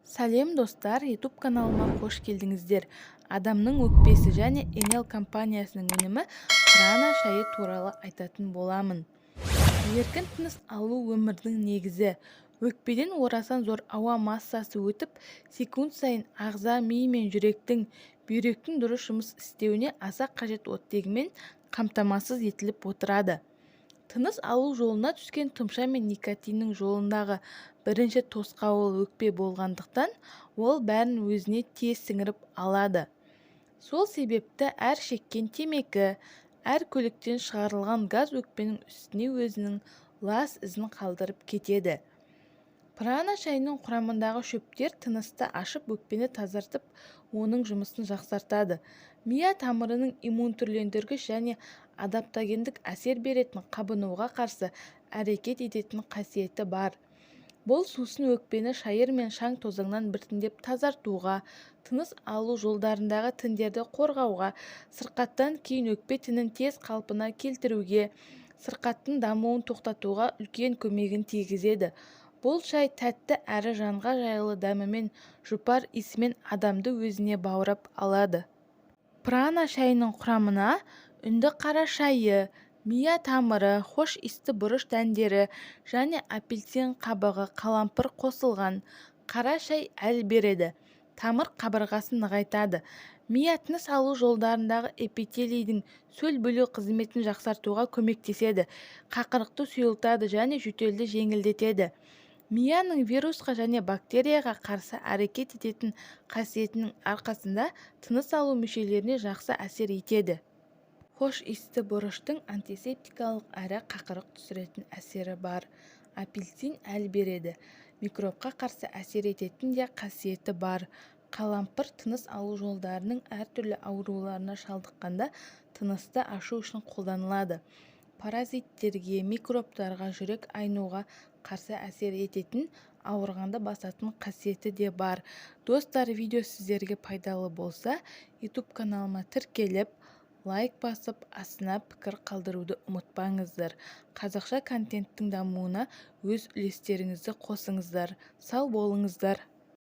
Сәлем, достар! YouTube каналыма қош келдіңіздер! Адамның өкпесі және Энел компаниясының өнімі Прана шайы туралы айтатын боламын. Еркін тыныс алу – өмірдің негізі. Өкпеден орасан зор ауа массасы өтіп, секунд сайын ағза ми мен жүректің, бүйректің дұрыс жұмыс істеуіне аса қажет оттегімен қамтамасыз етіліп отырады. Тыныс алу жолына түскен тұмша мен никотиннің жолындағы бірінші тосқауыл өкпе болғандықтан, ол бәрін өзіне тез сіңіріп алады. Сол себепті әр шеккен темекі, әр көліктен шығарылған газ өкпенің үстіне өзінің лас ізін қалдырып кетеді. Прана шайының құрамындағы шөптер тынысты ашып, өкпені тазартып, оның жұмысын жақсартады. Мия тамырының иммунтүрлендіргіш және адаптогендік әсер беретін, қабынуға қарсы әрекет ететін қасиеті бар. Бұл сусын өкпені шайыр мен шаң-тозаңнан біртіндеп тазартуға, тыныс алу жолдарындағы тіндерді қорғауға, сырқаттан кейін өкпе тінін тез қалпына келтіруге, сырқаттың дамуын тоқтатуға үлкен көмегін тигізеді. Бұл шай тәтті әрі жанға жайлы дәмімен, жұпар иісімен адамды өзіне баурап алады. Прана шайының құрамына үнді қара шайы, мия тамыры, хош иісті бұрыш дәндері және апельсин қабығы, қалампыр қосылған. Қара шай әл береді, тамыр қабырғасын нығайтады, мия тыныс алу жолдарындағы эпителийдің сөл бөлу қызметін жақсартуға көмектеседі, қақырықты сұйылтады және жөтелді жеңілдетеді. Мияның вирусқа және бактерияға қарсы әрекет ететін қасиетінің арқасында тыныс алу мүшелеріне жақсы әсер етеді. Хош иісті бұрыштың антисептикалық әрі қақырық түсіретін әсері бар. Апельсин әл береді, микробқа қарсы әсер ететін де қасиеті бар. Қалампыр тыныс алу жолдарының әртүрлі ауруларына шалдыққанда тынысты ашу үшін қолданылады. Паразиттерге, микробтарға, жүрек айнуға қарсы әсер ететін, ауырғанды басатын қасиеті де бар. Достар, видео сіздерге пайдалы болса, YouTube каналыма тіркеліп, лайк басып, астына пікір қалдыруды ұмытпаңыздар. Қазақша контенттің дамуына өз үлестеріңізді қосыңыздар. Сау болыңыздар!